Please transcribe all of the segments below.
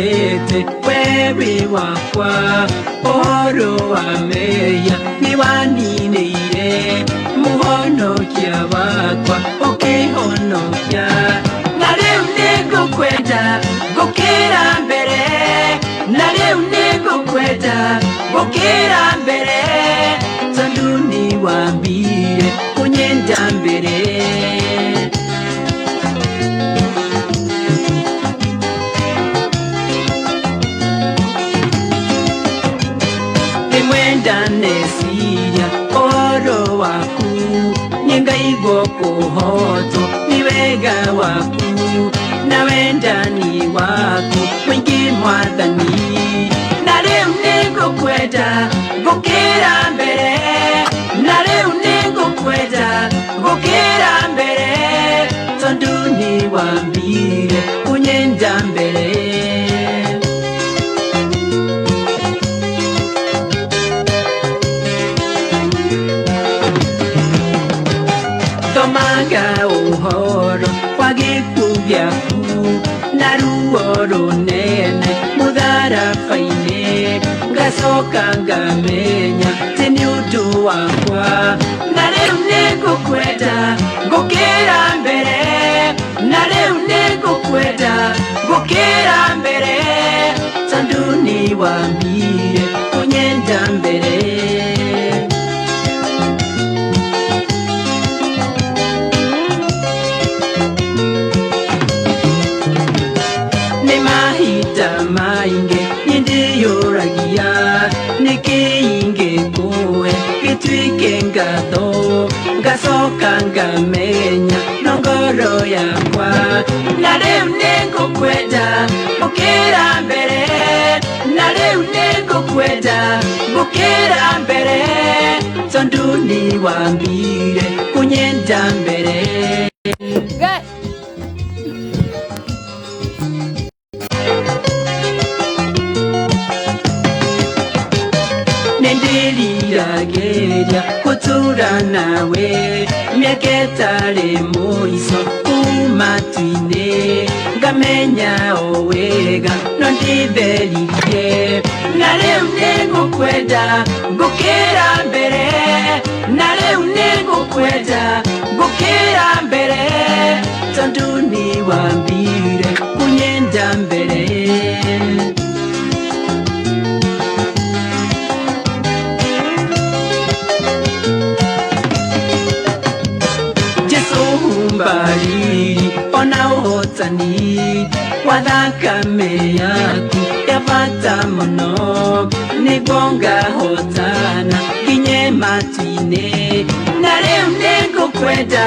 Nĩngwendete we wĩ wakwa, ũhoro wa mehia nĩwaninĩire, mũhonokia wakwa ũkĩhonokia. Na rĩu nĩngũkwenda gũkĩra mbere, na rĩu nĩngũkwenda gũkĩra mbere, tondũ nĩwambire kũnyenda mbere. Rĩmwe ndaneciria ũhoro waku, nĩngaigua kũhotwo nĩ wega waku, na wendani waku mũingĩ Mwathani. Na rĩu nĩngũkwenda gũkĩra mbere, na rĩu nĩngũkwenda gũkĩra mbere, tondũ nĩwambire kũnyenda mbere. Thomaga ũhoro wa gĩkuũ gĩaku na ruo rũnene mũtharaba-inĩ, ngacoka ngamenya atĩ nĩ ũndũ wakwa. Na rĩu nĩngũkwenda gũkĩra mbere, na rĩu nĩngũkwenda gũkĩra mbere, tondũ nĩwambire kũnyenda mbere. Nĩ mahinda maingĩ nĩndĩyũragia nĩkĩ ingĩkũhe gĩtuĩke ngatho, ngacoka ngamenya no ngoro yakwa. Na rĩu nĩngũkwenda gũkĩra mbere, na rĩu nĩngũkwenda gũkĩra mbere, tondũ nĩwambire kũnyenda mbere. Guy. Nĩndĩriragĩria gũtũra nawe mĩaka ĩtarĩ mũico kuma matu-inĩ, ngamenya o wega no ndĩtheririe. Na rĩu nĩngũkwenda gũkĩra mbere, na rĩu nĩngũkwenda gũkĩra mbere, tondũ nĩwambire kũnyenda mbere. Jesũ humbariri ona ũhotani wa thakame yaku ya bata mũno, nĩguo ngahotana nginye matu-inĩ. Na rĩu nĩngũkwenda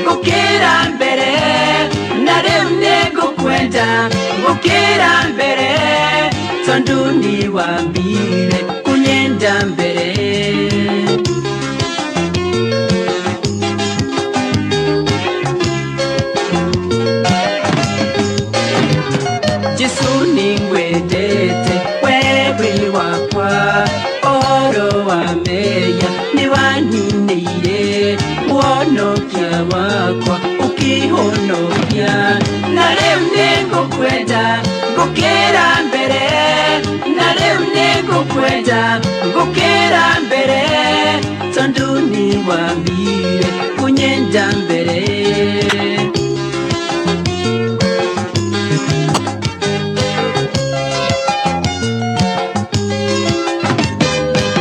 gũkĩra mbere, na rĩu nĩngũkwenda gũkĩra mbere, tondũ nĩwambire kũnyenda mbere. Jesũ nĩngwendete we wĩ wakwa, ũhoro wa mehia nĩwaninĩire, mũhonokia wakwa ũkĩhonokia. Na rĩu nĩngũkwenda gũkĩra mbere, na rĩu nĩngũkwenda gũkĩra mbere, tondũ nĩwambire kũnyenda mbere.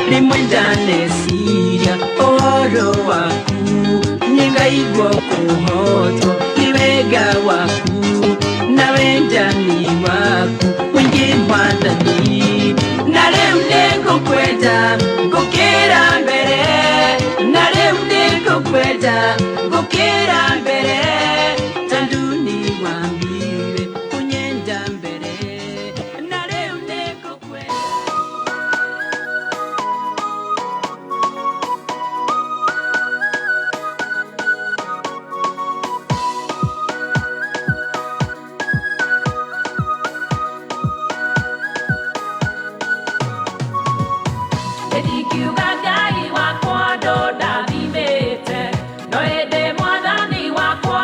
Rĩmwe ndaneciria ũhoro waku, nĩngaigua kũhotwo nĩ wega waku, na wendani waku mũingĩ Mwathani. Na rĩu nĩngũkwenda gũkĩra mbere, na rĩu nĩngũkwenda gũkĩra mbere, tondũ nĩwambire kũnyenda mbere. Na rĩu nĩngũkwenda. Ndingiuga Ngai wakwa ndũndathimĩte, no ĩndĩ Mwathani wakwa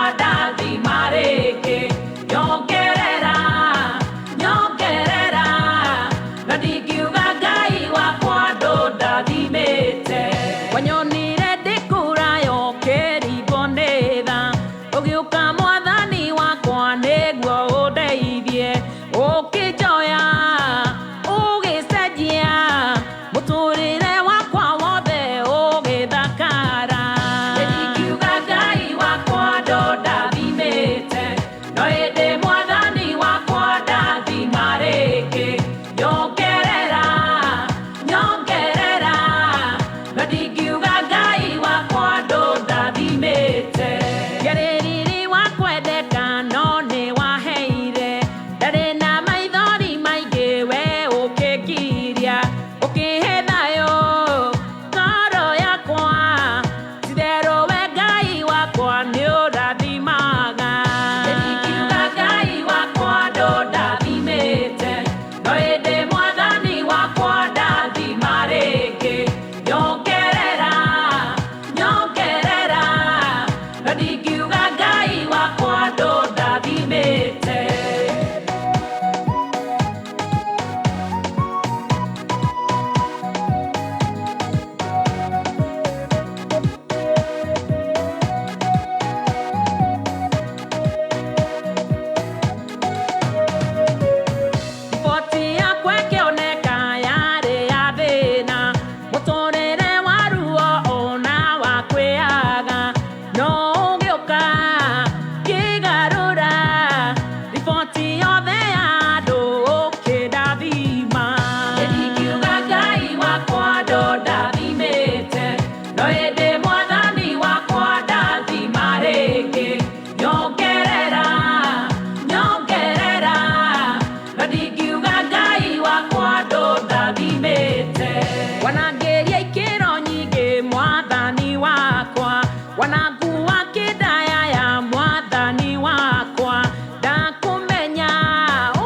Wanangua kĩndaya ya mwathani wakwa, ndakũmenya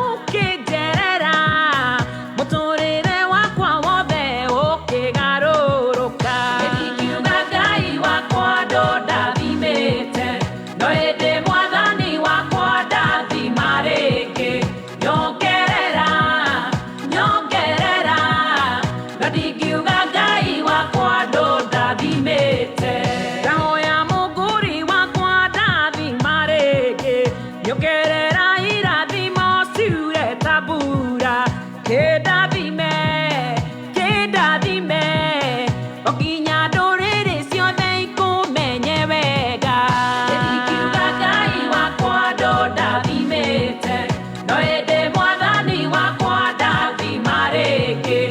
ũkĩnjerera, mũtũrĩre wakwa wothe ũkĩgarũrũka. Ndingiuga Ngai wakwa ndũndathimĩte, no ĩndĩ mwathani wakwa ndathima rĩngĩ. Nyongerera, nyongerera, na ndingiuga Ngai wakwa ndũndathimĩte. Ndahoya mũgũri wakwa ndathima rĩngĩ, nyongerera irathimo ciure ta mbura. Kĩndathime, kĩndathime, o nginya ndũrĩrĩ ciothe ikũmenye wega. Ndingiuga Ngai wakwa ndũndathimĩte, no ĩndĩ mwathani wakwa ndathima rĩngĩ.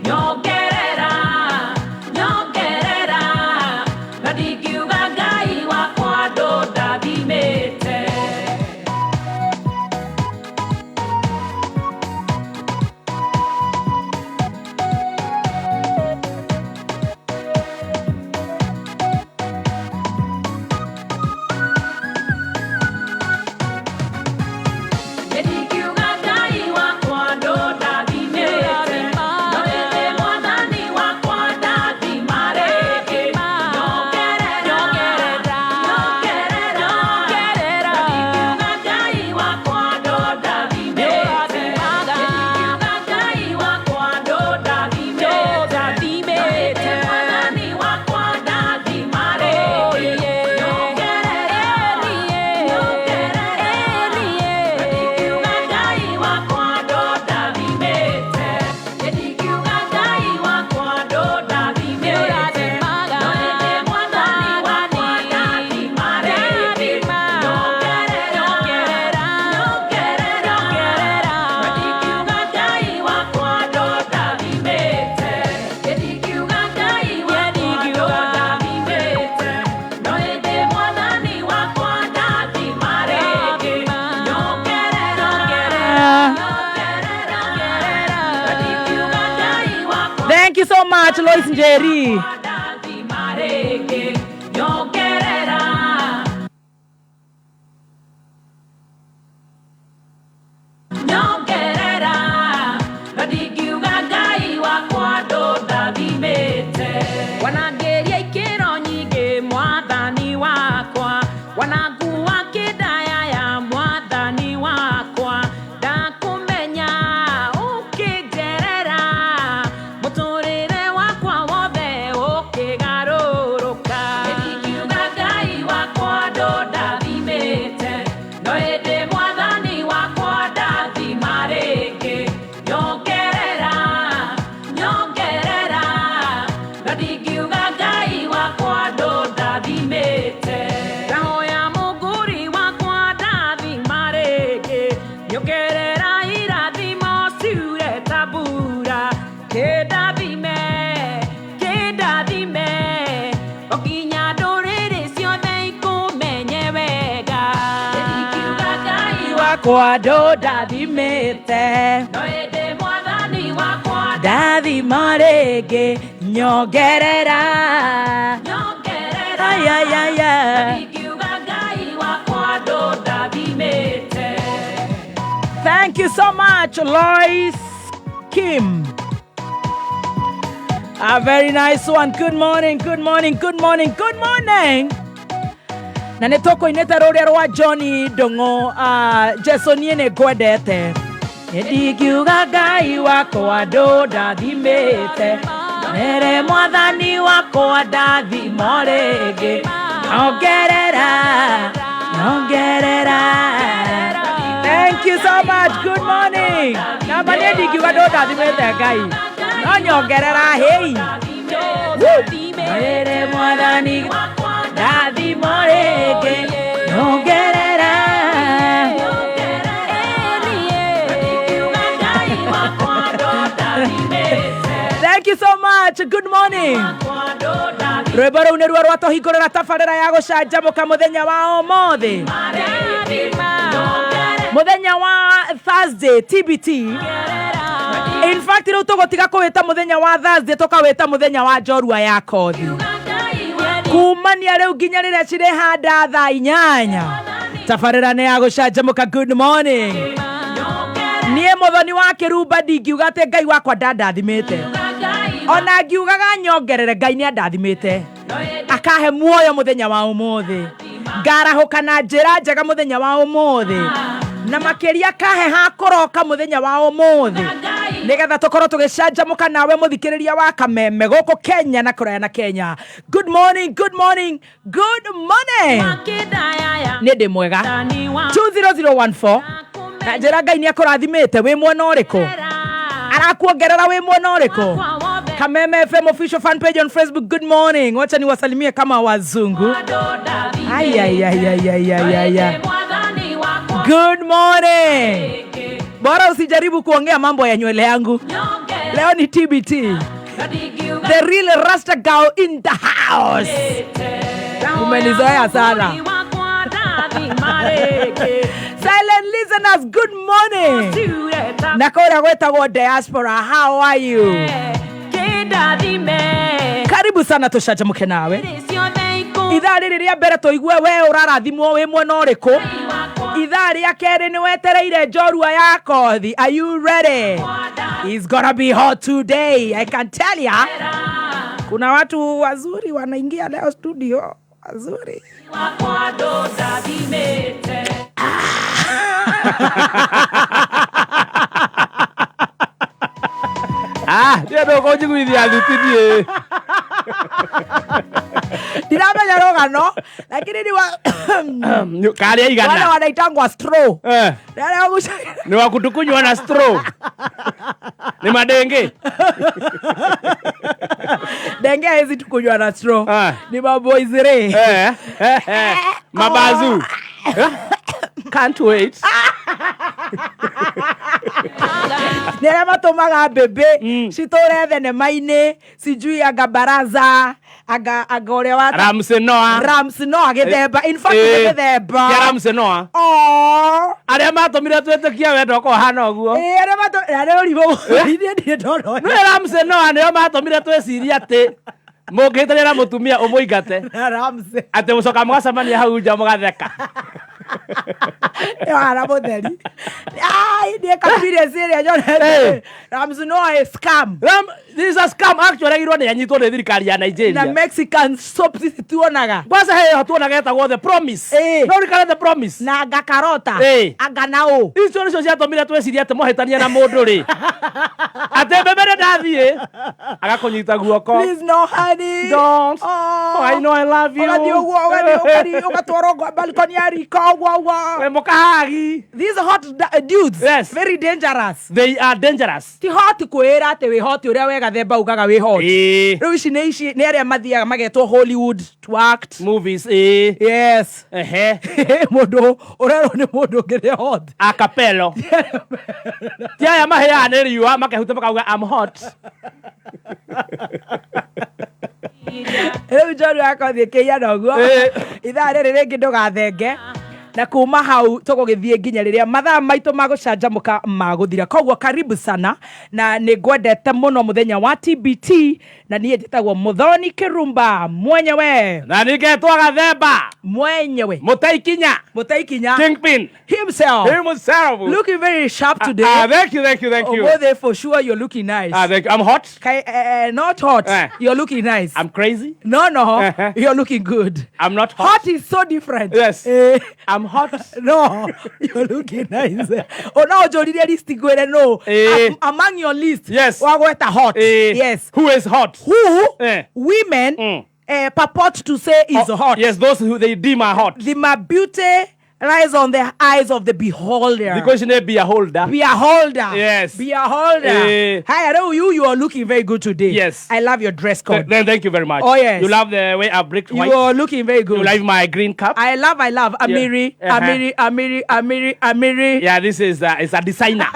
Nyongerera, nyongerera, na ndingiuga Ngai wakwa ndũndathimĩte. Ndingiuga Ngai wakwa ndũndathimĩte, no ĩndĩ mwathani wakwa ndathima rĩngĩ. Nyongerera, nyongerera, na ndingiuga Ngai wakwa ndũndathimĩte. Ndingiuga Ngai wakwa ndũndathimĩte, no ĩndĩ mwathani wakwa ndathima rĩngĩ. Nyongerera, nyongerera, ndingiuga Ngai wakwa ndũndathimĩte. Ndingiuga Ngai wakwa ndũndathimĩte, no ĩndĩ mwathani wakwa ndathima rĩngĩ. Nyongerera, nyongerera, na ndingiuga Ngai wakwa ndũndathimĩte. Ndingiuga Ngai wakwa ndũndathimĩte, no ĩndĩ mwathani wakwa ndathima rĩngĩ. Nyongerera, nyongerera, na ndingiuga Ngai wakwa Thank you so much, Lois Njeri. ndathima rĩngĩ. Nyongerera, nyongerera, na ndingiuga Ngai wakwa ndũndathimĩte. Wanangĩria ikĩro nyingĩ mwathani wakwa, wanangua kĩndaya ya mwathani wakwa, ndakũmenya ũkĩnjerera, mũtũrĩre wakwa wothe ũkĩgarũrũka. Ndingiuga Ngai wakwa ndũndathimĩte, no ĩndĩ mwathani wakwa ndathima rĩngĩ. Nyongerera, nyongerera, na ndingiuga Ngai wakwa ndũndathimĩte. Ndahoya mũgũri wakwa ndathima rĩngĩ, nyongerera irathimo ciure ta mbura. Kĩndathime, kĩndathime, o nginya ndũrĩrĩ ciothe ikũmenye wega. Ndingiuga Ngai Wakwa ndũndathimĩte, no ĩndĩ mwathani wakwa ndathima rĩngĩ, nyongerera. nyongerera, Ayayaya. ndingiuga Ngai wakwa ndũndathimĩte. Thank you so much, Lois Kim. A very nice one. Good morning, good morning, good morning, good morning. Na nä tå kå inä te rå rä a rwa Johnny Ndång'å, Jesu niä nä ngwendete, ndingiuga Ngai wakwa ndå ndathimä te, mere mwathani wakwa ndathimo rĩngĩ, nyongerera, nyongerera. Thank you so much. Good morning. Namba niä ndingiuga ndå ndathimä te Ngai no nyongerera hei. Woo! Mere mwathani ndathimo rĩngĩ, nyongerera. Ndingiuga Ngai wakwa ndũndathimĩte, Thank you so much. Good morning. wakwa ndũndathimĩte. Rwĩmbo rũu nĩruo rwatũhingũrĩra tabarĩra ya gũcanjamũka mũthenya wa ũmũthĩ, mũthenya wa Thursday, TBT. In fact, rĩu tũgũtiga kũwĩta mũthenya wa Thursday, tũkawĩta mũthenya wa njorua ya kothi. Kumania rĩu nginya rĩrĩa cirĩhanda thaa 8. Tabarĩra nĩ ya gũcanjamũka. Good morning. Niĩ Mũthoni wa Kĩrumba ndingiuga atĩ Ngai wakwa ndandathimĩte, ona ngiugaga nyongerere, Ngai nĩ andathimĩte akahe muoyo mũthenya wa ũmũthĩ, ngarahũka na njĩra njega mũthenya wa ũmũthĩ, na makĩria kahe ha kũroka mũthenya wa ũmũthĩ, nĩgetha tũkorwo tũgĩcanjamũka nawe mũthikĩrĩria wa Kameme gũkũ Kenya na kũraya na Kenya. Good morning, good morning, good morning. Nĩ ndĩ mwega. 20014 na njĩra Ngai nĩ akũrathimĩte. Wĩ mwena ũrĩkũ? Arakuongerera wĩ mwena ũrĩkũ? Kameme FM official fan page on Facebook, good morning. Wacha niwasalimie kama wazungu. Ai, ai, ai, ai, ai, ai, ai, ai. Good morning. Bora usijaribu kuongea mambo ya nywele yangu. Leo ni TBT. The real Rasta girl in the house. Umenizoea sana. Silent listeners, good morning. Na kũrĩa gwĩtagwo diaspora, how are you? Karibu sana tũcanjamũke nawe. Ithaa rĩrĩ rĩa mbere tũigue we ũrarathimwo wĩ mwena ũrĩkũ. Ithaa rĩa kerĩ nĩ wetereire njorua ya kothi. Are you ready? It's gonna be hot today, I can tell ya. Kuna watu wazuri wanaingia leo studio, wazuri. Ah, ndienda ũkũnjiguithia thuti niĩ. Ndiramenya rũgano, lakini ni wa Karĩa wale igana. wanaitangwa straw. Wale Nĩ wakutukunywa na straw. Nĩ madenge. Denge hawezi tukunywa na straw. Ah. Ni maboys re. Eh. Mabazu. Eh? Can't wait. Nĩ arĩa matũmaga mbĩmbĩ citũre thenema-inĩ, sijui anga baraza, anga ũrĩa wa Ramsey Noah. Rams no agĩthemba, in fact nĩ gĩthemba. Kia Ramsey Noah. Oh. Arĩa matũmire twĩtĩkie wendo ũkorwo hana ũguo. Ĩĩ, arĩa matũ arĩa ũrimũ ithuĩ ndirĩ ndona. Nĩ Ramsey Noah nĩo matũmire twĩcirie atĩ mũngĩhĩtania na mũtumia ũmũingate Ramsey atĩ mũcoka mũgacemania hau nja mũgatheka. Ĩyo mũtheri. Ai, nĩ experience ĩrĩa nyonete. Ramsey Noah is scam. This is a scam actually agirwo nĩ anyitwo nĩ thirikari ya Na Nigeria. Mexican soaps ici tuonaga. Kwanza heyo tuonaga etagwo The Promise. No rikare The Promise. Na anga karota. Anga naũ. Icio nicio ciatũmire twĩcirie atĩ mwahĩtania na mũndũ rĩ, atĩ mbembe nĩ ndathiĩ agakũnyita guoko. Please no, honey. Don't. Oh. Oh, I know I love you. Ũgathiĩ ũguo, ũgathiĩ ũgatwarwo balcony ya riko ũguo ũguo. We mũkahagi. These hot dudes. Yes. Very dangerous. They are dangerous. Ti hot kwĩra atĩ wĩ hot ũrĩa we gathemba ugaga wĩ hot. Rĩu ici nĩ ici nĩ arĩa mathiaga magetwo Hollywood to act. Movies, ĩĩ. Yes. Ehe. Mũndũ ũrerwo nĩ mũndũ ũngĩ nĩ hot. Acapello. Ti aya maheaga nĩ riũa makehuta makauga, "I'm hot." Rĩu njorua yakwa thiĩ kĩiyana ũguo. Ithaa rĩrĩ rĩngĩ ndũgathenge, na kuma hau tũgũgĩthiĩ nginya rĩrĩa mathaa maitũ ma gũcanjamũka magũthira. Koguo karibu sana, na nĩ ngwendete mũno mũthenya wa TBT, na niĩ njĩtagwo Mũthoni Kĩrumba mwenyewe. Na nĩngetwo Gathemba. Mwenyewe. Mũtaikinya. Mũtaikinya. Kingpin. Himself. Himself. Looking very sharp today. Ah, thank you, thank you, thank you. Ũmũthĩ for sure you're looking nice. Ah, thank you. I'm hot. Kai, not hot. You're looking nice. I'm crazy. No. You're looking good. I'm not hot. Hot is so different. Yes. I'm hot. No, you're looking nice. Oh, no, njũririe list ngwĩre no. Among your list. Yes. Wagweta hot. Yes. Who is hot? Who women purport to say is Oh, hot. Yes, those who they deem are hot. The my beauty lies on the eyes of the beholder. Because you need be a holder. Be a holder. Yes. Be a holder. Hi, you are looking very good today. Yes. I love your dress code. Then thank you very much. Oh, yes. You love the way I break You white. are looking very good. You like my green cap. I love. Amiri, Amiri, Amiri, Amiri, Amiri. Yeah, this is it's a designer.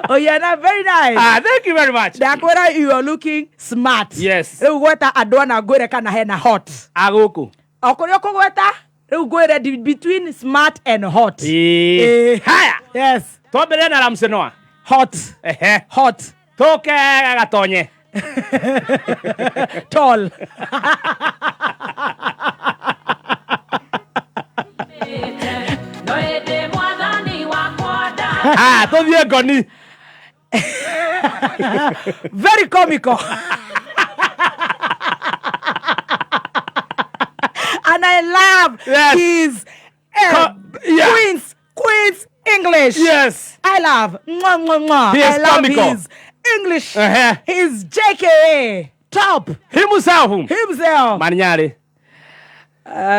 Oh, yeah, not very nice. Ah, thank you very much. Ndakwĩra you are looking smart. Yes. Rĩu gweta andũ ana ngwĩre kana hena hot. Agũkũ. O kũrĩa ũkũgweta, rĩu ngwĩre between smart and hot. Haya. Yes. Twambĩrĩre na Ramsey Noah. Hot. Ehe. Hot. Tũke gatonye. Tall. No ĩndĩ mwathani wakwa nda Ah, tũthiĩ ngoni. Very comical. And I love Yes. his Yeah. Queen's English. Yes. I love. Mwah, mwah, mwah. He is I love comical. his English. Uh-huh. His JKA. Top. Himself. Himself. Manyarĩ.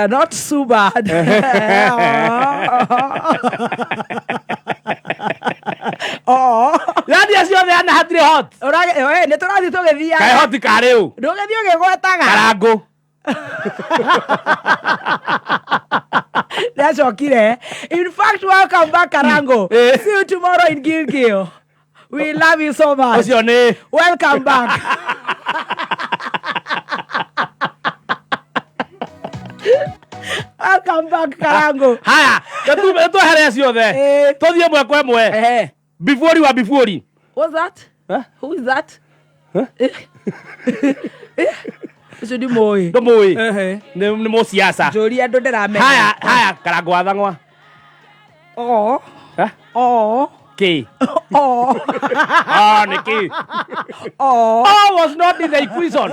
Not so bad. Oh. Yani acio othe ana hatirĩ hot. Nä tå rathiä tå gä Kaĩ thiaga hot karĩ ũ? ndå gä thiä å gä gwetaga Karangũ. nä acokire. In fact, welcome back, Karango. Eh. See you tomorrow in Gilgil. We love you so much. Ũcio nĩ Welcome back. Welcome back, Karango. Haya, twehere acio othe. Eh. Tũthiĩ ĩmwe kwa ĩmwe. Eh. Bibuori wa bibuori. What's that? Eh? Who is that? Ũcio ndimũĩ. Ndũmũĩ. Ehe. Nĩ mũciaca. Njũria andũ ndĩramenya. Haya, haya, Karangũ wa Thang'wa. Oh. Eh? Oh. Kĩ? Oh. Oh, nĩ kĩ? Oh. O was not in the equation.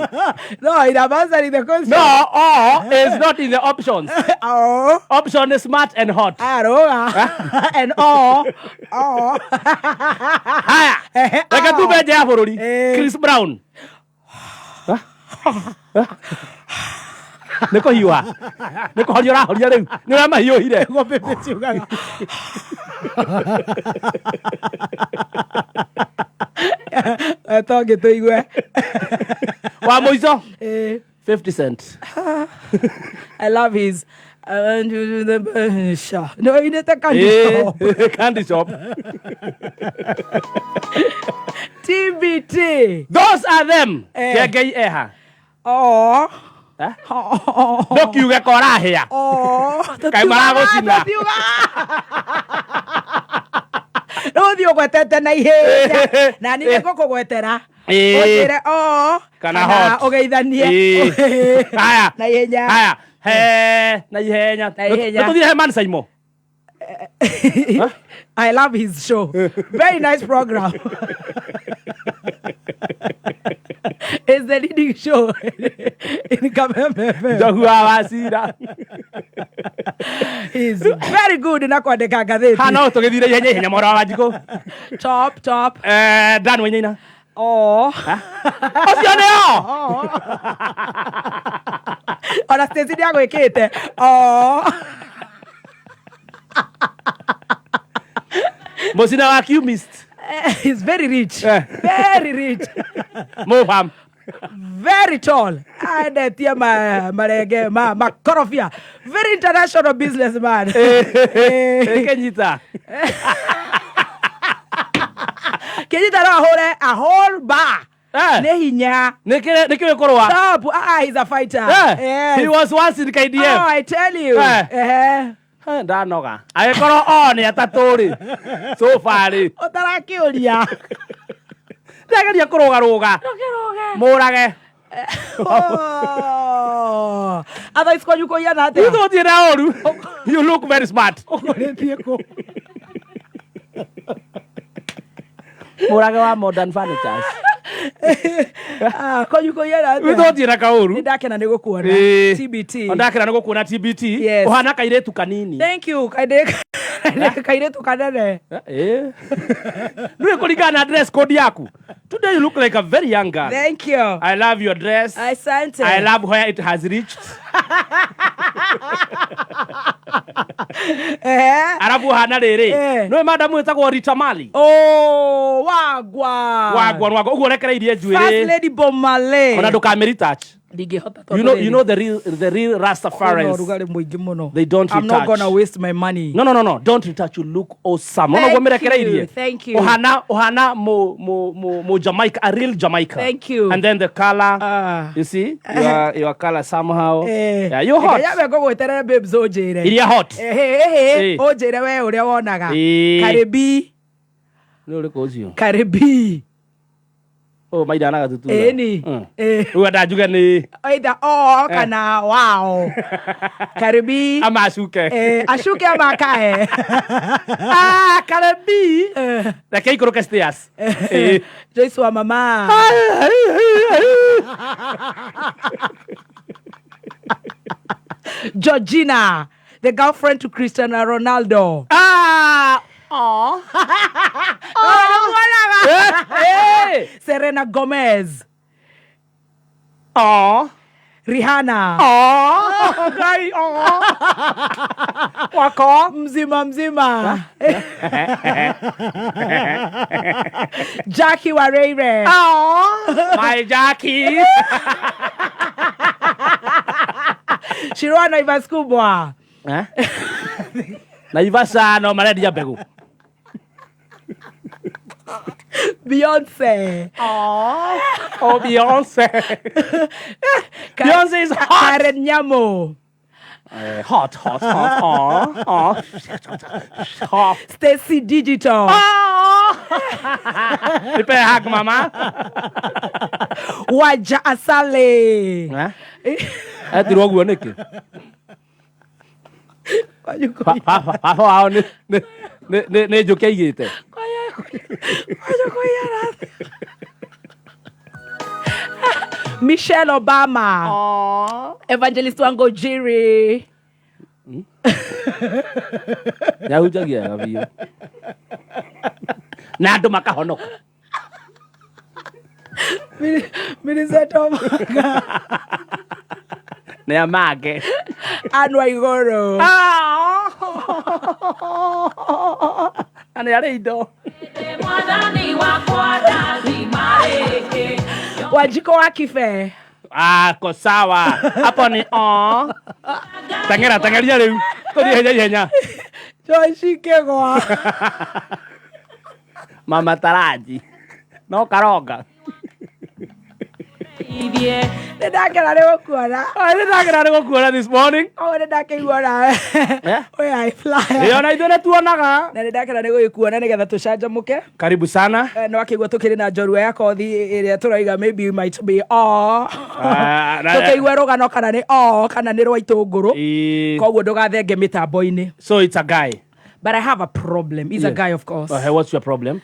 No, it answered the question. No, O is not in the options. Oh. Option is smart and hot. Aroga. And oh. Oh. Haya, Ehe, reke oh. tume nja ya bũrũri. Eh. Chris Brown. Nĩ kũhiũha. Nĩ kũhoria ũrahoria rĩu. Nĩ ũramahiũhire. Ng'ombe ciugaga. Tonge tũigue. Wa mũico Eh. 50 Cent. I love his. No, inete candy shop. Eh, Candy shop. TBT. Those are them. Eh. Kĩengei eha. Oh. Eh? Oh. Ndũkiuge ko ũrahĩa. Oh. Kaĩ maragũcina. Rä thiä å gwetete na ihenya na niä nä ngå gwetera Eh. å njä re o Kana hot. å geithanie Eh. Haya. na ihenya. Haya. He na ihenya. Na ihenya. Nĩ tũthiĩ he Man Saimo. I love his show. Very nice program. It's the leading show in Kameme FM. Njogu wa Wacira. He's very good na kwandĩka ngathĩti. Ha no tũgĩthire ihenya ihenya mwara wa Wanjikũ. Top, top. Eh, Dan Wainaina. Oh. Ũcio nĩ o. Oh. Ona Stacy nĩ agwĩkĩte. Oh. Mũcina wa Qmist. He's very rich. Eh. Very rich. Mũbam. Very tall. Aendetie marenge ma makorobia. Very international businessman. Eh. Kĩnyita. Kĩnyita no ahũre a whole bar. Eh. Nĩ hinya. Nĩ kĩũĩ kũrũa. Stop. Ah, he's a fighter. Eh, Yes. He was once in KDF. Oh, I tell you. Eh. Eh. Eh, ndanoga. Angĩkorwo o nĩ atatũ rĩ. So far rĩ. Ũtarakĩũria. Ndageria kũrũgarũga. Mũrage. Oh. Otherwise kwanyu kũhiana atĩa? Ithuĩ tũthiĩ na ũru. You look very smart. Ũkũrĩtie kũ? Mũrage wa Modern Furnitures. Ah, kwanyu kũhiana Ithuĩ atĩa? tũthiĩ na kaũru. Nĩ ndakena nĩ gũkuona. Ĩĩ. TBT. Ndakena nĩ gũkuona TBT. Yes. Ũhana kairĩtu kanini. Thank you. Kairĩtu kanene. Eh. Nĩũĩ kũringana na dress code yaku. Today you look like a very young girl. Thank you. I love your dress. Asante. I love where it has reached. Eh. Arabu ũhana rĩrĩ. Eh. Nĩũĩ madamu ĩtagwo Rita Mali. Oh, wagwa. Wagwa wagwa ũguo ũrekereirie First njuĩrĩ. Lady Bob Marley. Ona ndũkamĩretouch. Ndingĩhota tondũ You know the real Rastafaris. ũrugarĩ mũingĩ mũno. They don't I'm not retouch. gonna waste my money. No, no, no, no. Don't retouch. You look awesome. Ona Thank ũguo mĩrekereirie. you, thank you. Ũhana mo Jamaica, a real Jamaica. Thank you. And then the color. Ah. You see? Your color somehow. Eh. Yeah, you're hot. Reke nyambe ngũgwĩterere babes ũnjĩre. Iria hot. Ehe, ehe, Eh. ũnjĩre we ũrĩa wonaga. Eh. Karibi, Nĩ ũrĩkũ ũcio? karibi. Ũyũ maira na gatutura. Ĩni. Ĩ. Rĩu enda njuge nĩ Either o kana wao. Karibi. ama acuke. Eh, ashuke ama akae. Ah, Karibi. Eh. Reke ikũrũke stairs. Ĩ. Joyce wa mama. Georgina, the girlfriend to Cristiano Ronaldo. Ah! Aw. Eh, eh. Serena Gomez, Aw. Rihanna. Aw. Ngai, aw. Wako. Mzima mzima. Jackie Wareire. Aw. My Jackie. Shirwa Naivas Kubwa. Eh? Naivasha no marendia mbegũ. Beyonce. Oh, Beyonce. Beyonce is hot. Karen Nyamo. Eh, hot, hot, hot, hot, hot. Hot. Stacy Digital. Nipe hug mama. Waja Asale. Eh? Etirwo guo nĩkĩ? Baba wao nĩ njũkĩ aigĩte. Michelle Obama. Evangelist Wango Jiri. Nĩahunjagia wega biũ. Na andũ makahonoka. Millicent Omanga. Nĩ amange. Anne Waiguru. Na nĩ arĩ indo. Mwathani wakwa ndathima rĩngĩ. Wanjiko wa Kibe. Ah, ko sawa. Hapo ni oh. Teng'era, teng'eria rĩu. Tũthiĩ ihenya ihenya. Joyce Kegwa. Mama Taraji. No karonga. Ithie Nĩ ndakena nĩ gũkuona. Ah, nĩ ndakena nĩ gũkuona this morning. Oh, nĩ ndakĩigua nawe. Eh? Wĩ high flyer. Ĩyo na ithuĩ nĩ tuonaga. Na nĩ ndakena nĩ gũgĩkuona nĩgetha tũcanjamũke. Karibu sana. Eh, no akĩigua tũkĩrĩ na njorua ya kothi ĩrĩa tũraiga maybe you might be o Ah, na- tũkĩigua rũgano kana nĩ o kana nĩ rwa itũngũrũ Ĩ- koguo ndũgathenge mĩtambo-inĩ. So it's a guy. But I have a problem. He's a Yes. guy, of course. What's your problem?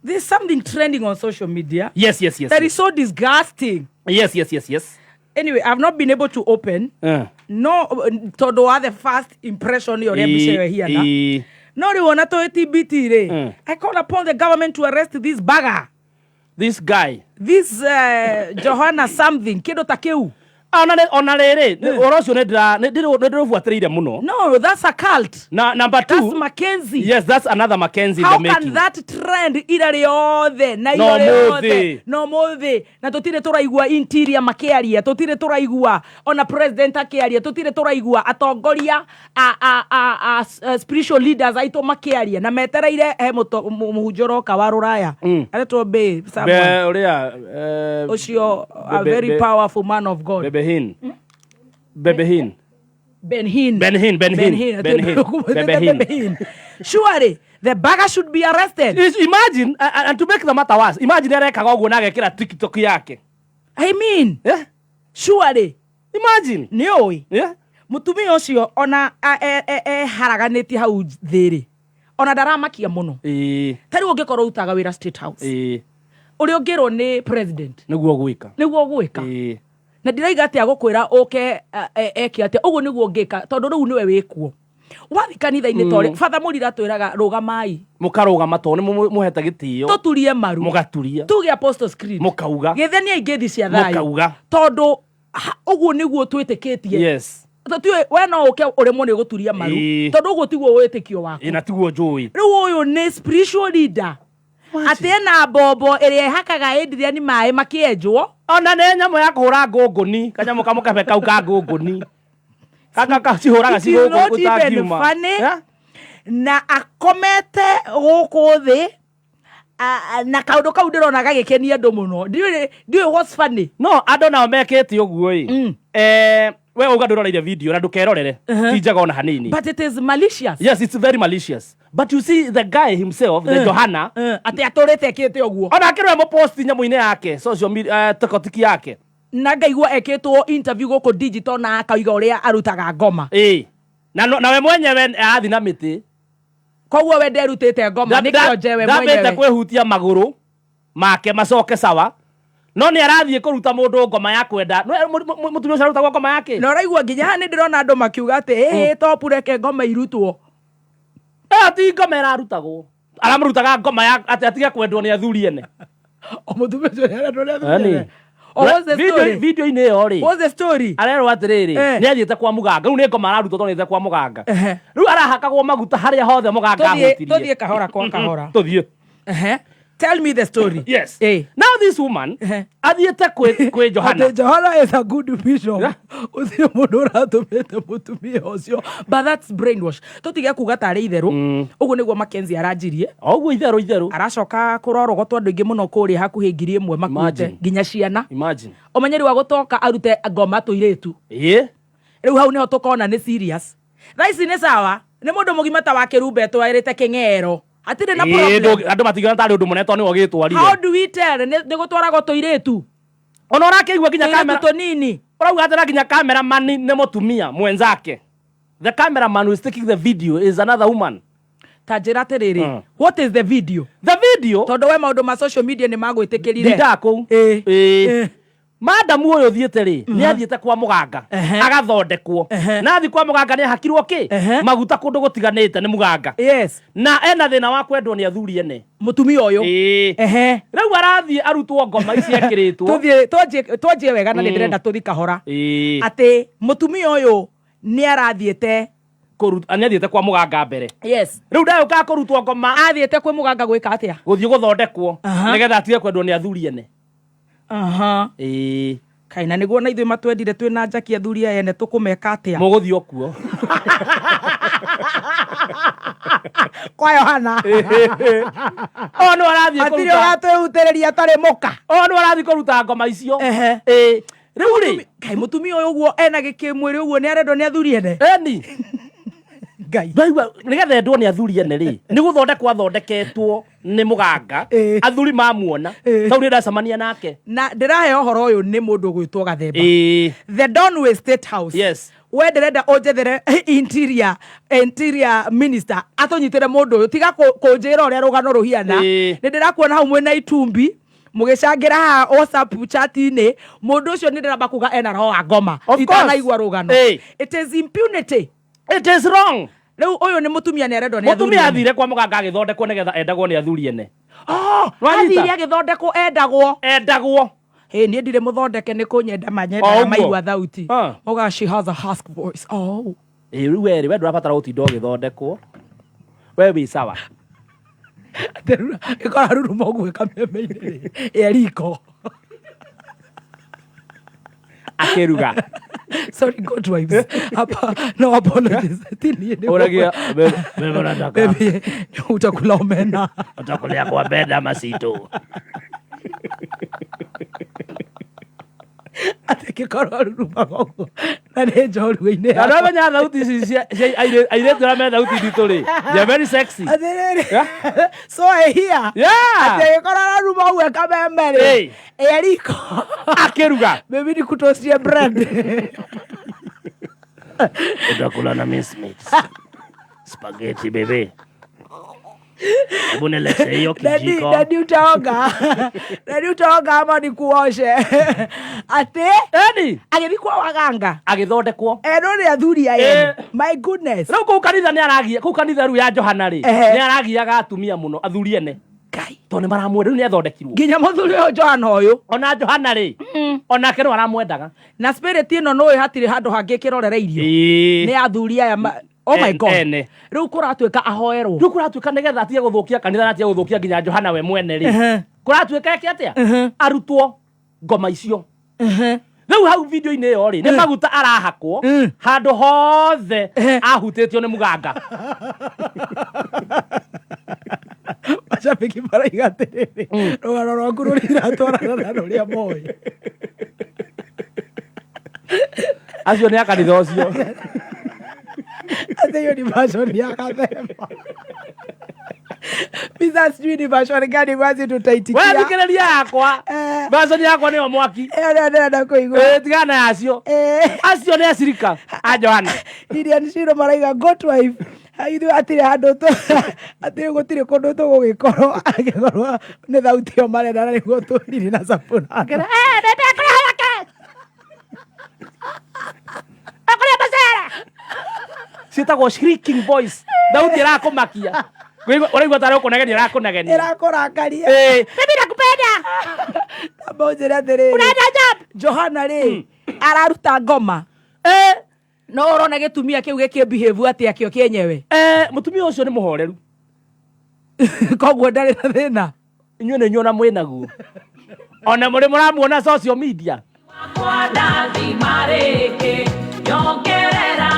There's something trending on social media Yes, yes, yes. that yes. is so disgusting. Yes, yes, yes, yes. Anyway, I've not been able to open. No, tondũ wa the first impression ĩyo ũrĩa mbica ĩyo ĩhiana. No rĩu ona tũĩ TBT rĩ, I called upon the government to arrest this bagger. This guy. This Johanna something, kĩndũ ta kĩu. Ona rĩrĩ, ũhoro ũcio nĩ ndĩrũbuatĩrĩire mũno. No, that's a cult. Na number That's two. Mackenzie. Yes, that's another Mackenzie in How the can making. that trend ira rĩothe na No ira rĩothe mũthĩ. no mũthĩ na tũtirĩ tũraigua interior makĩaria, tũtirĩ tũraigua ona president akĩaria, tũtirĩ tũraigua atongoria a spiritual leaders aitũ makĩaria na metereire he mũhunjia ũroka wa rũraya aretwo Bay someone. Be ũrĩa Ũcio a Be- very powerful man of God. Bebehin. Bebehin. Ben Hinn. Ben Hinn, Ben Ben Hinn, Hinn. Ben Hinn, Ben Ben Hinn. Surely the bagger should be arrested. Imagine, and to make the matter worse, imagine arekaga ũguo na agekĩra TikTok yake. I mean, Yeah? surely Imagine. nĩ ũĩ Yeah? mũtumia ũcio ona eharaganĩtie hau thĩ-rĩ, ona ndaramakia mũno. Ĩĩ, Ta rĩu ũngĩkorwo ũrutaga wĩra State House, ĩĩ, ũrĩa ũngĩrwo nĩ president nĩguo gwĩka. nĩguo ũgwĩka. Ĩĩ. Na ndiraiga atĩ agũkwĩra ũke eke atĩa, ũguo nĩguo ũngĩka tondũ rĩu nĩwe wĩkuo. Wathiĩ kanitha-inĩ ta ũrĩa Father Mũrira atwĩraga, rũgamai. Mũkarũgama tondũ nĩ mũhete gĩtĩo. Tũturie maru. Mũgaturia. Tuge Apostles Creed. Mũkauga. Gĩthenia ingĩthi cia thayũ. Mũkauga. Tondũ ũguo nĩguo twĩtĩkĩtie. Yes. Tũtiũĩ, we no ũke ũremwo nĩ gũturia maru. Ĩĩ. Tondũ ũguo tiguo wĩtĩkio waku. Ĩ, na tiguo njũĩ. Rĩu ũyũ nĩ spiritual leader. Atĩ ena mbombo ĩrĩa ĩhakaga Adrian maĩ makĩenjwo. Ona nĩ nyamũ ya kũhũra ngũngũni, kanyamũ kamũkebe kau ka ngũngũni. Gaka kacihũraga It is not even cigũngũ funny. Yeah? Na akomete gũkũ thĩ, na kaũndũ kau ndĩrona gagĩkenia andũ mũno. Ndiũĩ what's funny. No, andũ nao mekĩte ũguo ĩ. We uga ndũroreire video na ndũkerorere, ti njega ona hanini. But it is malicious. Yes, it's very malicious, but you see the guy himself, the Johana, Atĩ atũrĩte ekĩte ũguo. Ona akĩrwe mũposti nyamũ-inĩ yake, social media, tikotiki yake. Na ngaigua ekĩtwo interview gũkũ digital na akauga ũrĩa arutaga ngoma. Ĩĩ, na nawe mwenyewe arathiĩ na mĩtĩ. Koguo we nderutĩte ngoma, nĩ kĩonje we Ndambĩte mwenyewe. Kwĩhutia magũrũ make macoke sawa, no nĩ arathiĩ kũruta mũndũ ngoma ya kwenda. No, mũtumia ũcio arutagwo ngoma yake. Na ũraigua nginya haha nĩ ndĩrona andũ makiuga atĩ ĩhĩ, top, reke ngoma irutwo. Ĩyo ti ngoma ĩrarutagwo, aramũrutaga ngoma ya atĩ atige kwendwo nĩ athuri ene. O mũtumia ũcio nĩ arendwo nĩ athuri Yaani, ene. Oh, what's the story? Video-inĩ ĩyo rĩ, What's the story? arerwo atĩrĩrĩ, nĩ athiĩte kwa mũganga, rĩu nĩ ngoma ararutwo tondũ nĩ athiĩte kwa mũganga. Rĩu arahakagwo maguta harĩa hothe mũganga Tũthiĩ ahutirie. Tũthiĩ kahora kwa kahora. Tũthiĩ. Ehe. Tell me the story. Yes. Now this woman athiĩte kwĩ Johana. Atĩ Johana is a good bishop. Yeah. Gũtirĩ mũndũ ũratũmĩte mũtumia ũcio. But that's brainwash. Tũtige kuga tarĩ itherũ. Ũguo nĩguo Mackenzie aranjirie. O ũguo itherũ itherũ. Aracoka kũrorogotwo andũ aingĩ mũno kũrĩa hakuhĩ 1000 makuĩte, Imagine. nginya ciana. Imagine. Ũmenyeri wa gũtoka arute ngoma tũirĩtu. Rĩu hau nĩho tũkona nĩ serious. Thaa ici nĩ sawa, nĩ mũndũ mũgima ta wa kĩrumbe twarĩte kĩng'ero, hatirĩ na Ĩĩ, problem. Andũ matingĩona tarĩ ũndũ mũnene tondũ nĩwe ũgĩtwarire. How do we tell nĩ gũtwaragwo tũirĩtu, Ona ũrakĩigua nginya tũirĩtu kamera tũnini? Ũrauga atĩra nginya cameraman nĩ mũtumia mwenzake. The cameraman who is taking the video is another woman. Ta njĩra atĩrĩrĩ, what is the video? The video, Tondũ we maũndũ ma social media nĩ magwĩtĩkĩrire. Ndindaga kũu. Ĩĩ. Madamu ũyũ ũthiĩte rĩ, nĩ athiĩte kwa mũganga agathondekwo. Na athiĩ kwa mũganga nĩ ahakirwo kĩ? Maguta kũndũ gũtiganĩte nĩ mũganga. Na ena thĩna wa kwendwo nĩ athuri ene. Mũtumia ũyũ. Ĩĩ. Rĩu arathiĩ arutwo ngoma ici ekĩrĩtwo. Tũthiĩ twanjie wega na nĩ ndĩrenda tũthi kahora. Atĩ mũtumia ũyũ nĩ arathiĩte Nĩ athiĩte kwa mũganga mbere. Rĩu ndagũkaga kũrutwo ngoma. Athiĩte kwĩ mũganga gwĩka atĩa? Gũthiĩ gũthondekwo nĩgetha atige kwendwo nĩ athuri ene. Ĩĩ. Kaĩ na nĩguo na ithuĩ matwendire twĩ na njaki, athuri aya ene tũkũmeka atĩa? Mũgũthiĩ o kuo. Kwa Yohana. O nĩ arathiĩ Hatirĩ kũruta ũratwĩhutĩrĩria atarĩ mũka. O nĩ arathiĩ kũruta ngoma icio. Ĩĩ, rĩu rĩ, Kaĩ mũtumia ũyũ ũguo ena gĩkĩmwĩrĩ ũguo nĩ arendwo nĩ athuri ene? Eni. Ngai. Ndaigua nĩgetha endwo nĩ athuri ene rĩ, nĩ gũthondekwo athondeketwo nĩ mũganga. Athuri mamuona, tau nĩ ndacemania nake. Na ndĩrahe ũhoro ũyũ nĩ mũndũ ũgwĩtwo Gathemba, the Donway State House. We ndĩrenda ũnjethere interior minister atũnyitĩre mũndũ ũyũ, tiga kũnjĩra ũrĩa rũgano rũhiana. Nĩ ndĩrakuona hau mwĩna itumbi mũgĩcangĩra haha WhatsApp chat-inĩ. Mũndũ ũcio nĩ ndĩramba kuga ena roho wa ngoma. Of course. Itanaigua rũgano. It is impunity. It is wrong. Rĩu ũyũ nĩ mũtumia nĩ arendwo nĩ athuri Mũtumia ene. athire kwa mũganga agĩthondekwo nĩgetha endagwo nĩ athuri ene. Oh, Nĩwanyita? athire agĩthondekwo endagwo. Endagwo. Hĩ, niĩ ndirĩ mũthondeke, nĩ kũnyenda O manyendaga ũguo. maigua thauti. Ah. Moga she has a husk voice. Oh. Ĩĩ, rĩu werĩ we ndũrabatara gũtinda ũgĩthondekwo, we wĩ sawa. Ĩkora ruruma ũguo kameme-inĩ rĩ riko. Akĩruga. Sorry, God wives, hapa no apologies. Ti niĩ nĩ Ũragia, "Bebe, unataka Baby, utakula omena. Utakulia kwa beda masito. Atĩ kĩkorwo rurumaga ũguo na nĩ njorua-inĩ. Na ndũramenya thauti ici cia airĩtu arĩa me thauti nditũ rĩ, they are very sexy. Atĩrĩrĩ, so I hear atĩ agĩkorwo araruma ũguo kameme rĩ ĩ riko akĩruga. Baby, nikutoastie bread. Utakula na mincemeat. Spaghetti, baby. Hebu nilete hiyo Dadi, kijiko. Dadi, utaoga? Dadi, utaoga ama nikuoshe? Atĩ Eni. agĩthiĩ kwa waganga Agĩthondekwo. Eno nĩ athuri aya. My goodness. Rĩu kũu kanitha nĩ aragia, kũu kanitha rĩu ya Johana rĩ, nĩ aragiaga atumia mũno, athuri ene. Ngai. Tondũ nĩ maramwenda, rĩu nĩ athondekirwo. Nginya mũthuri ũyũ Johana ũyũ. Ona Johana rĩ, onake no aramwendaga. Na spirit ĩno nũĩ hatirĩ handũ hangĩ kĩrorereirio. Nĩ athuri aya oh my God. Ene. Rĩu kũratuĩka ahoerwo. Rĩu kũratuĩka nĩgetha atige gũthũkia kanitha na atige gũthũkia nginya Johana we mwene rĩ, kũratuĩka eke atĩa? Arutwo ngoma icio. Rĩu hau video-inĩ ĩyo rĩ, nĩ maguta arahakwo handũ hothe ahutĩtio nĩ mũganga. Macabiki maraiga atĩrĩrĩ, rũgano rwaku rũriratwarana na rũrĩa moĩ. Acio nĩ a kanitha ũcio. Ati hiyo ni version ya Kathemba. Misa sijui ni version gani basi We tutaitikia. thikĩrĩria yakwa. Eh. Version yakwa nĩyo mwaki. Ĩyo nĩyo ndĩrenda kũigua. Eh, tigana na acio. Eh. Acio nĩ acirika a Johana. Lilian Shiro maraiga goat wife. Ithuĩ hatirĩ handũ tũ hatirĩ gũtirĩ kũndũ tũgũgĩkorwo angĩkorwo nĩ thauti ĩyo marenda na nĩguo tũriri na Soprano. Ciĩtagwo shrieking voice. Thauti ĩrakũmakia. Ũraigua tarĩ ũkũnegenia ĩrakũnegenia. Ĩrakũrakaria. Eh, mimi nakupenda. Amba ũnjĩre atĩrĩrĩ. Johana rĩ araruta ngoma. Eh, No ũrona gĩtumia kĩu gĩkĩ behave atĩa kĩo kĩenyewe. eh, mũtumia ũcio nĩ mũhoreru. Koguo ndarĩ na thĩna. Inyuĩ nĩ inyuĩ ona mwĩ naguo. Ona mũrĩ mũramuona social media. Wakwa ndathima rĩngĩ nyongerera.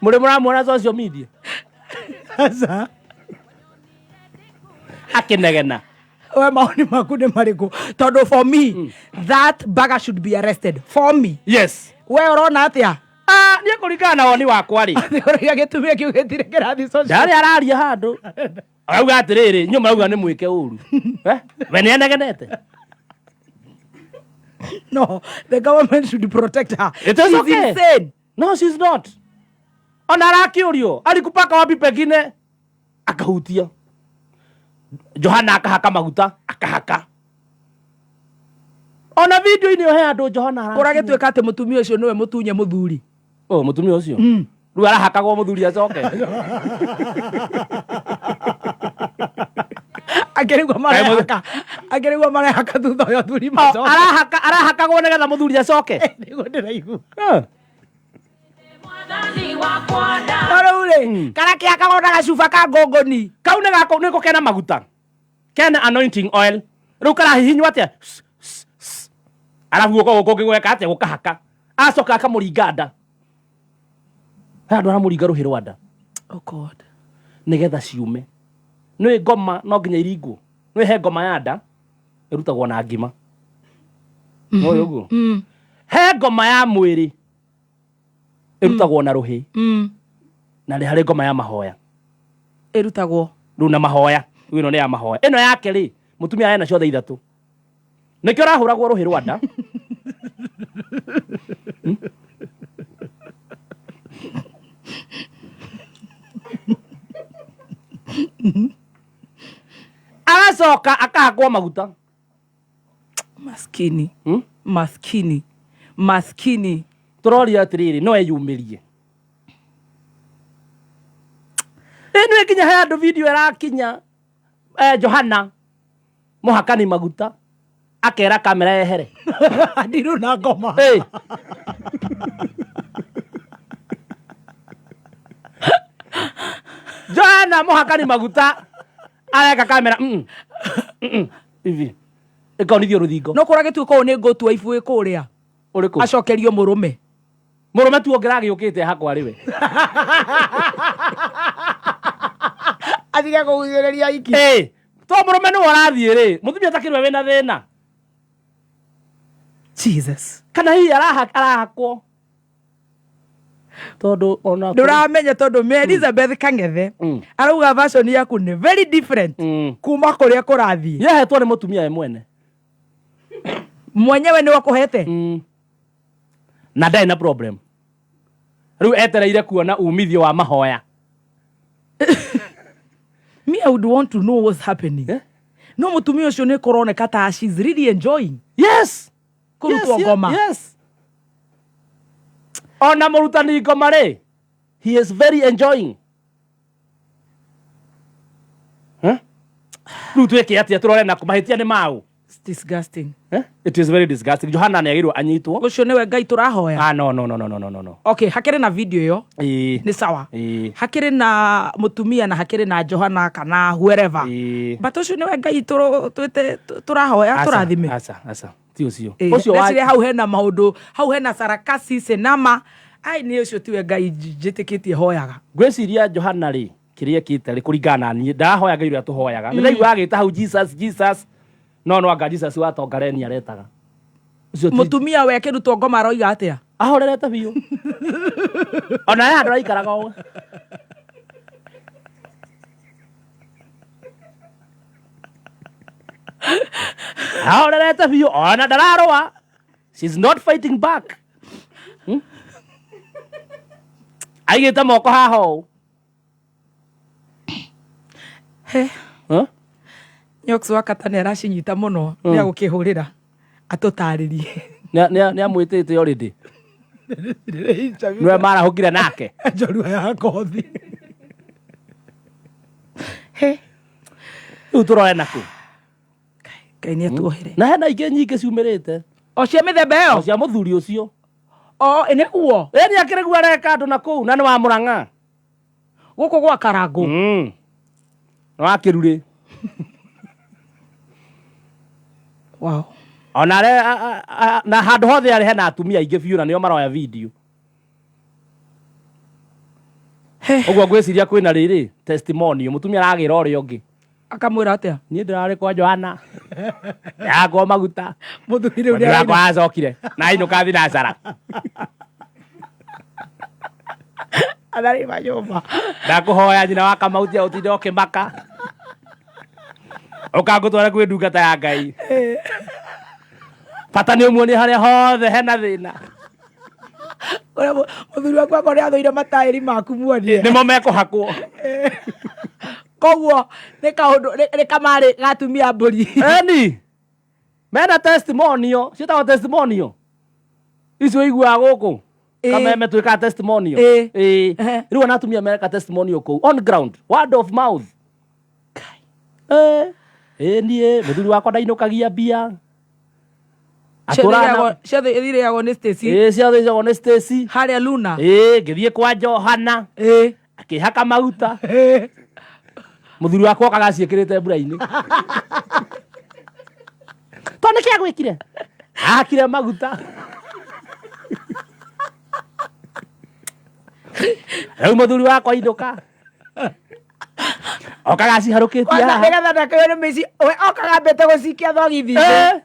Mũrĩ mũramuona social media. Aca. Akĩnegena. We maoni maku nĩ marĩkũ? Tondũ for me that bagger should be arrested. For me. Yes. We ũrona atĩa? Ah, niĩ kũringana na woni wakwa rĩ. Ũrauga gĩtumia kĩu gĩtirĩ kĩrathiĩ social. Ndarĩ araria handũ. Arauga atĩrĩrĩ, inyuĩ marauga nĩ mwĩke ũru. Eh? We nĩ anegenete. No, the government should protect her. It is She's okay. insane. No, she's not. Ona arakĩũrio, alikupaka wapi pengine? Akahutia. Johana akahaka maguta, akahaka. Ona video-inĩ ĩyo he handũ Johana arakinya. Kũragĩtuĩka atĩ mũtumia ũcio nĩwe mũtunye mũthuri. Oh, mũtumia ũcio. Rĩu arahakagwo mũthuri acoke. Akĩrĩgwo marehaka. Akĩrĩgwo marehaka thutha ũyũ athuri Oh, macoke. arahaka arahakagwo nĩgetha mũthuri acoke. Nĩguo ndĩraigua. Eh. Mwathani wakwa No rĩu rĩ, kana kĩhakagwo na gacuba ka ngũngũni. Kau nĩ gako nĩko kena maguta. Kena anointing oil. Rĩu karahihinywo atĩa? S- s- s. Arabu guoko gũkũ kũngĩ gweka atĩa gũkahaka. Acoka akamũringa nda. He handũ aramũringa rũhĩ rwa nda. Oh God. Nĩgetha ciume. Nĩ ngoma no nginya iringwo. Nĩ he ngoma ya nda ĩrutagwo na ngima. Nĩ ũguo? He ngoma ya mwĩrĩ ĩrutagwo na rũhĩ. Na nĩ harĩ ngoma ya mahoya. Ĩrutagwo. Rĩu na mahoya. Rĩu ĩno nĩ ya mahoya. Ĩno yake rĩ, mũtumia ena ciothe ithatũ. Nĩkĩo arahũragwo rũhĩ rwa nda. Agacoka akahakwo maguta. Maskini. Hmm? Maskini. Maskini. Tũroria atĩrĩrĩ, no eyumĩrie. Ĩ nĩ nginya he andũ video ĩrakinya eh, Johana mũhakani maguta akera kamera yehere. Ndirũ na ngoma. Hey. Johana mũhakani maguta areka kamera hivi ĩkonithio rũthingo. No kũragĩtuĩka ũũ nĩ ngũtua ibu ĩ kũrĩa. Ũrĩkũ? Acokerio mũrũme. Mũrũme tu ũngĩragĩũkĩte hakwa rĩ we. Atige kũgucĩrĩria iki. Ĩ, to mũrũme nĩwe ũrathiĩ rĩ, mũtumia takĩrwe wĩna thĩna. Jesus. Kana hihi arahakwo. Tondũ ona Ndũramenya tondũ me Elizabeth Kang'ethe arauga version yaku nĩ very different kuma kũrĩa kũrathiĩ. Yehetwo nĩ mũtumia we mwene. Mwenyewe nĩwe ũkũhete. Na ndarĩ na problem. Rĩu etereire kuona umithio wa mahoya. Me I would want to know what's happening. Eh? No mũtumia ũcio nĩ kũroneka ta she's really enjoying Yes. kũrutwo Yes, ngoma. Yes. Ona mũrutani ngoma rĩ, he is very enjoying. Huh? Rĩu twĩke atĩa tũrore na mahĩtia nĩ maũ? It's disgusting. Eh? It is very disgusting. Johana nĩ agĩrĩirwo anyitwo. Ũcio nĩwe Ngai tũrahoya. Ah, no, no, no, no, no, no, no, no. Okay, hakĩrĩ na video ĩyo Ĩĩ. nĩ sawa. Ĩĩ. Hakĩrĩ na mũtumia na hakĩrĩ na Johana kana whoever. Ĩĩ. But ũcio nĩwe Ngai twĩte tũrahoya Aca, tũrathime. Aca, aca. Ti ũcio. Ĩĩ, Ũcio wa ndeciria hau hena maũndũ hau hena sarakasi senama ai nĩ ũcio tiwe Ngai njĩtĩkĩtie hoyaga. Ngwĩciria Johana rĩ kĩrĩa ekĩte rĩ kũringana na niĩ ndahoya Ngai ũrĩa tũhoyaga. Nĩ ndaigua agĩta hau Jesus Jesus no no anga Jesus wa Tongareni aretaga. Ũcio ti- Mũtumia we akĩrutwo ngoma aroiga atĩa? Ahorerete biũ, ona ye handũ araikaraga ũũ. Ahorerete biũ, ona ndararũa. She's not fighting back. Aigĩte moko haha ũũ. He. Huh? Nyox wa kata nĩ aracinyita mũno, nĩ agũkĩhũrĩra atũtarĩrie. Nĩ amwĩtĩte already, nĩwe marahũkire nake. Njorua ya kothi. He. Rĩu tũroe nakũ? Ngai nĩ atuohere. Na hena ingĩ nyingĩ ciumĩrĩte. O cia mĩthemba o ĩyo. Cia mũthuri ũcio. O nĩguo. Ĩni akĩrĩguo areka andũ na kũu na nĩ wa Mũrang'a. Gũkũ gwa Karangũ. Nĩ wa Kĩrurĩ. Wow. Ona are na handũ hothe arĩ hena atumia aingĩ biũ na nĩo maroya video. He. Ũguo ngwĩciria kwĩna rĩrĩ testimonial, mũtumia aragĩra ũrĩa ũngĩ. Akamwĩra atĩa? Niĩ ndĩrarĩ kwa Johana yakwo maguta. Mũthuri rĩu. Mũthuri wakwa acokire na ainũka thinacara. Atharĩ manyũmba. Ndakũhoya nyina wa Kamau, tiga ũtinde ũkĩmaka, ũkangũtwara kwĩ ndungata ya Ngai. Bata nĩ ũmuonie harĩa hothe hena thĩna. Ũrĩa mũthuri waku akorwo nĩ athũire mataĩri maku, muonie. Nĩmo mekũhakwo. Koguo nĩ kaũndũ nĩ kamarĩ gatumia mbũri. Eni mena testimonial, ciĩtagwo testimonial icio iguaga gũkũ. Kameme twĩkaga testimonial. Ĩ. Ĩ. Ehe. Rĩu ona atumia mereka testimonial kũu on ground, word of mouth. Ĩ, ĩ, niĩ mũthuri wakwa ndainũkagia mbia. Atũraga na- Ciothe ithirĩagwo nĩ Stacy. Ĩ, ciothe icagwo nĩ Stacy. Harĩa Luna. Ĩ, ngĩthiĩ kwa Johana, akĩhaka maguta. Mũthuri wakwa okaga aciĩkĩrĩte mbura-inĩ. To nĩkĩ agwĩkire? Ahakire maguta. Rĩu mũthuri wakwa inũka okaga aciharũkĩtie Kwanza haha. nĩgetha ndakĩwe nĩ mĩici we okaga mbete gũcikia thogithi-inĩ. Eh,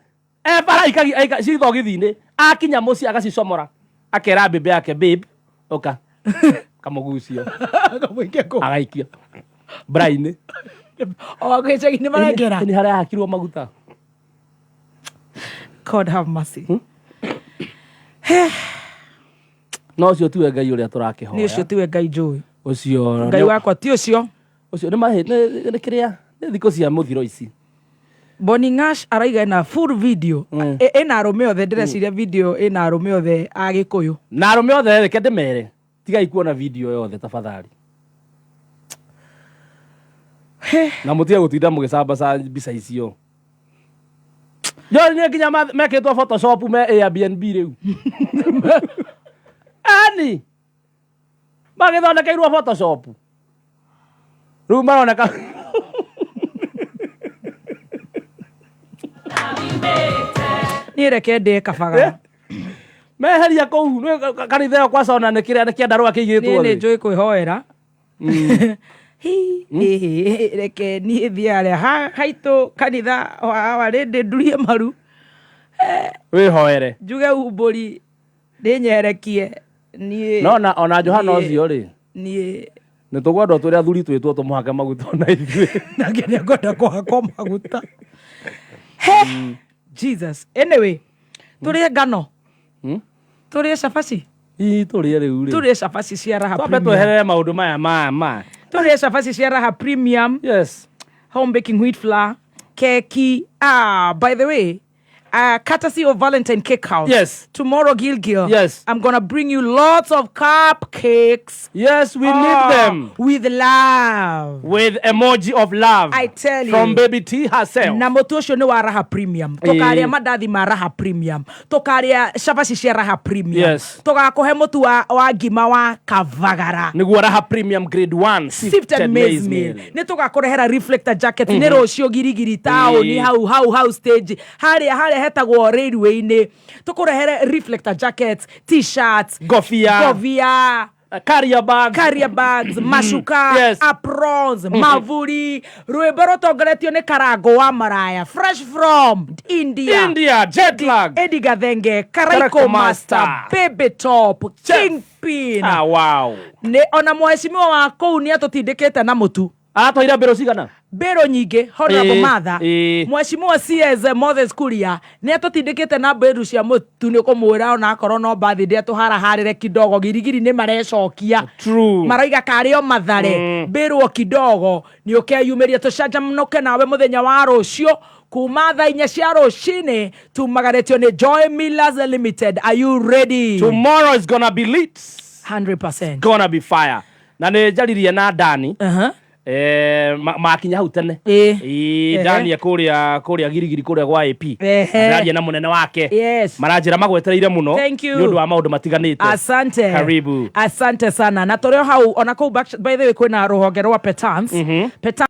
eh, bara ci thogithi-inĩ, akinya mũciĩ agacicomora, akera mbĩmbĩ yake, "Babe, ũka," kamũgucio. Akamũikia kũ? Agaikia mbura-inĩ. O gĩcagi-inĩ marengera. Nĩ harĩa hakirwo maguta. God have mercy. No ũcio tiwe Ngai ũrĩa Nĩ ũcio tũrakĩhoya. tiwe Ngai njũĩ. Ũcio Ngai wakwa ti ũcio. Ũcio nĩ mahĩ nĩ kĩrĩa nĩ thikũ cia mũthiro ici. Bonnie Ngash araiga ena full video. Ĩna arũme othe, ndĩreciria video ĩna arũme othe a Gĩkũyũ. Na arũme othe, reke ndĩmere, tigai kuona video yothe tafadhali, na mũtige gũtinda mũgĩcambaca mbica icio. Jo nĩ nginya mekĩtwo Photoshop me Airbnb rĩu, ani magĩthondekeirwo Photoshop rĩu maroneka. Niĩ reke ndĩe kabaga. Meheria kũu kanitha ĩyo kwa cona nĩ kĩrĩa nĩ kĩandarũa Niĩ kĩigĩtwo nĩ thĩ. njũĩ kwĩhoera. Hi, ĩhĩ, reke niĩ thiĩ harĩa haitũ kanitha wa Our Lady ndurie maru. Wĩhoere. Njuge umbũri ndĩnyerekie niĩ. No na ona Johana niĩ- ũcio rĩ, niĩ nĩ tũkwendwo tũrĩ athuri twĩtwo tũmũhake maguta ona ithuĩ. Nake nĩ ngwenda kũhakwo maguta. He, Jesus. Anyway, tũrĩe ngano. Tũrĩe cabaci. Ii, tũrĩe rĩu rĩ. Tũrĩe cabaci cia Raha Twambe Premium. tweherere maũndũ maya ma Tũrĩe cabaci cia Raha Premium. Yes. Home baking wheat flour, keki. Ah, by the way, courtesy of Valentine Cake House. Tomorrow, Gil Gil. I'm gonna bring you lots of cupcakes. Yes, we need them. With love. With emoji of love. I tell you. From Baby T herself. Na mũtu ũcio nĩ wa Raha Premium. Tũkarĩa mandathi ma Raha Premium, tũkarĩa cabaci cia Raha Premium. Tũgakũhe mũtu wa ngima wa Kavagara. Nĩguo Raha Premium Grade 1 sifted maize meal. Nĩ tũgakũrehera reflector jacket. Nĩ rũciũ Girigiri taũni, hau hau hau stage harĩa harĩa hetagwo railway-inĩ, tũkũrehere reflector jackets, T-shirts, Ngobia. Ngobia. Carrier bags. Carrier bags, macuka, aprons, mavuri. Rwĩmbo rũtongoretio nĩ Karango wa Maraya, fresh from India. India jet lag. Eddie Gathenge, Karaiko Karaiko Master, Master. Baby Top, Chef. Kingpin. Ah, wow. Nĩ ona mheshimiwa wa kũu nĩ atũtindĩkĩte na mũtu. Aratwarire mbĩrũ cigana? Mbĩrũ nyingĩ, Honorable Martha. Mheshimiwa CS Moses Kuria nĩ atũtindĩkĩte na mbĩrũ cia mũtu, nĩ kũmwĩra ona akorwo no birthday atũharaharĩre kidogo, girigiri nĩ marecokia. True. Maroiga karĩ o Mathare, mbĩrwo kidogo nĩ ũkeyumĩria tũcanjamũke nawe mũthenya wa rũciũ kuma thaa 4 cia rũcinĩ, tumagarĩtio nĩ Joy Millers Limited. Are you ready? Tomorrow is gonna be lit. 100%. Gonna be fire. Na nĩ njaririe na Dani. Makinya hau tene. Ĩĩ, Dani kũrĩa girigiri kũrĩa gwa AP. Ndĩraria na mũnene wake. Maranjĩra magwetereire mũno Thank you. nĩ ũndũ wa maũndũ matiganĩte. Asante. Karibu. Asante sana. Na tũrĩ o hau ona kũu by the way kwĩna rũhonge rwa Petans. Petans.